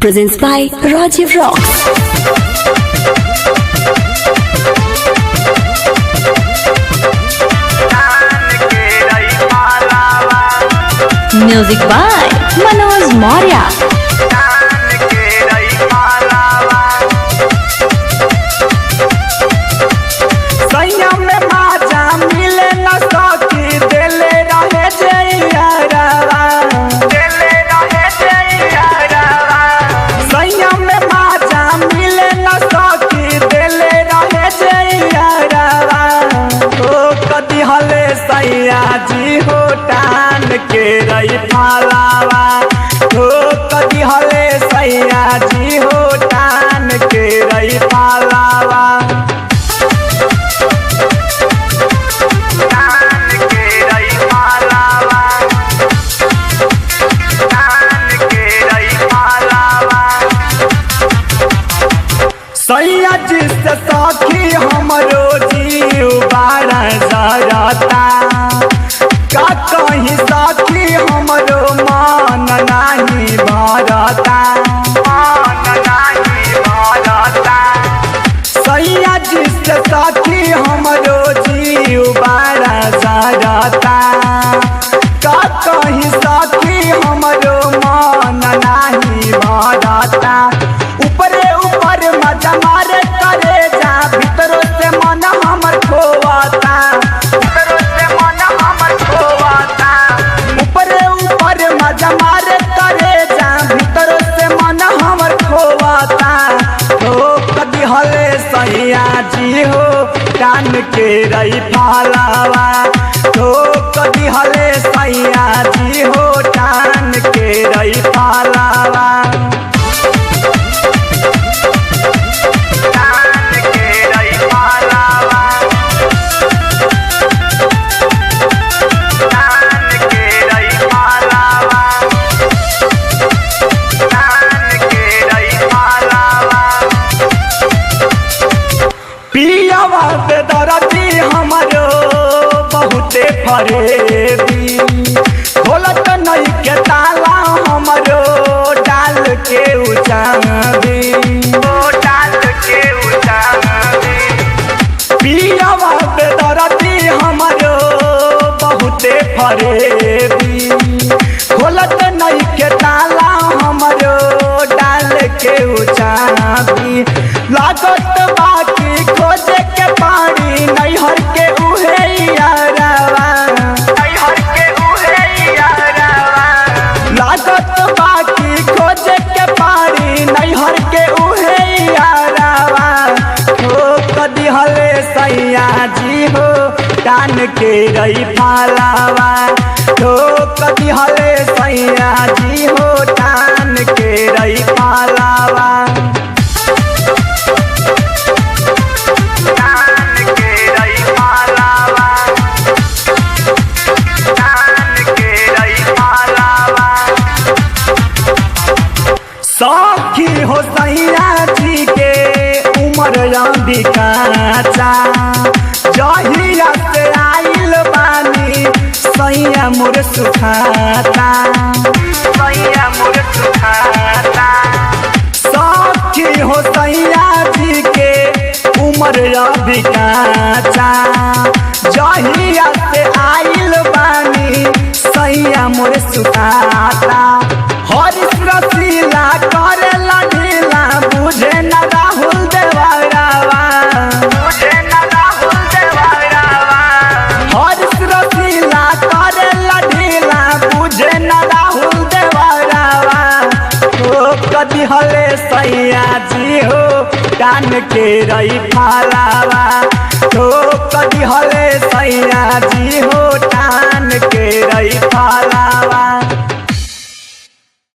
Presents by Rajiv Rocks. Music by Manoj Maurya. सैया में माजा मिले न सकी देले रहे जइयारवा देले रहे जइयारवा। सैया में माजा मिले न सकी देले रहे जइयारवा। ओ कदी हले सैया जी हो टान के रही फालावा। ओ कदी हले सैया जी हो टान के रही फालावा। सैया जी से सखी हमरो जीव बारा जरता। का कहीं सखी हमरो मन नाही भरता, मन नाही भरता। सैया जी से सखी हमरो जीव बारा जरता। का कहीं सखी हमरो मन नाही भरता। ऊपरे ऊपर मजा मारे करे जा, भीतरों से मन हमर खोवाता, भीतरों से मन हमर खोवाता। ऊपरे ऊपर मजा मारे करे जा, भीतरों से मन हमर खोवाता। हो कदी हले सैया जी हो कान के रही फालावा। हो कदी हले सैया जी हो टान के रही फालावा। पियावा बेदरती हमरो बहुते फरेबी। खोलत नई के ताला हमरो डाल के उचाबी, ओ डाल के उचाबी। पियावा बेदरती हमरो बहुते फरेबी। खोलत नई के ताला हमरो डाल के उचाबी। लागत बाकी खोजे के पानी नैहर के उहे यारवा, नैहर के उहे यारवा। लागत बाकी खोजे के पानी नैहर के उहे यारवा। हो कदी हले सैया जी हो टान के रही फालावा। हो कदी हले सैया जी हो टान के रही फालावा। सखी हो सैया जी के उमर रंदी काचा। जहिया से आइल बानी सैया मोर सुखाता, सैया मोर सुखाता। सखी हो सैया जी के उमर रंदी काचा। जहिया से आइल बानी सैया मोर सुखाता। हरिश रसीला करेला ढीला बुझे न राहुल देवरावा, बुझे न राहुल देवरावा। हरिश रसीला करेला ढीला बुझे न राहुल देवरावा। ओ कदी हले सैया जी हो कान के रही फालावा। ओ कदी हले सैया जी हो टान के